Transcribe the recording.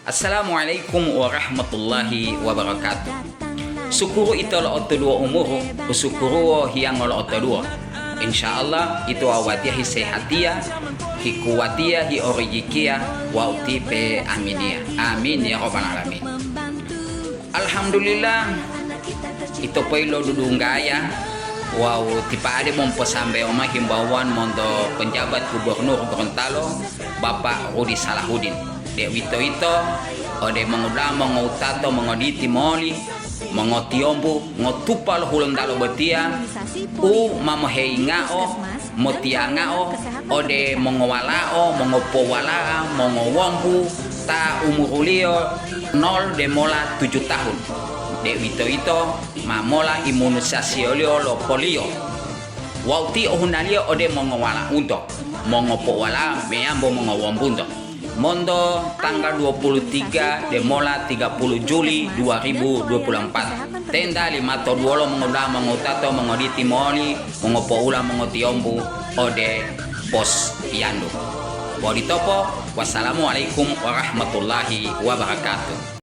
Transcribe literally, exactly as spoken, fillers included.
Assalamualaikum warahmatullahi wabarakatuh. Sukuru ito lo'otoduwo umuru, usukuruwo hiyango lo'otoduwo. Insya Allah, ito wawatiya hisehatiya, hikuwatiya, hiorijikiya, wawu tipe aminiya. Amin ya rabbal alamin. Alhamdulillah, ito poilodudunggaya wawu tipa'ade momposambewo mayi himbawuwan monto penjabat gubernur Gorontalo, Bapak Rudi Salahuddin, deuwitoyito ode mongudama mongowutato mongoditi moli, mongotiyombu, ngotupa lo Hulontalo botiya, u ma moheyingao, motiyangao ode mongowalao, mongopowala'a, mongowombu ta umuruliyo nol demola tujuh tahun, deuwitoyito ma mola imunisasiyo lo polio. Wawu ti ohunaliyo ode mongowala'unto, mongopowala'a meyambo mongowombunto. Monto tanggal dua puluh tiga demola tiga puluh Juli dua ribu dua puluh empat, tenda lima to duwolo mongudama mongowutato mongoditi moli mongopoula mongotiyombu ode Pos Piyandu. Bo ditopo, wassalamualaikum warahmatullahi wabarakatuh.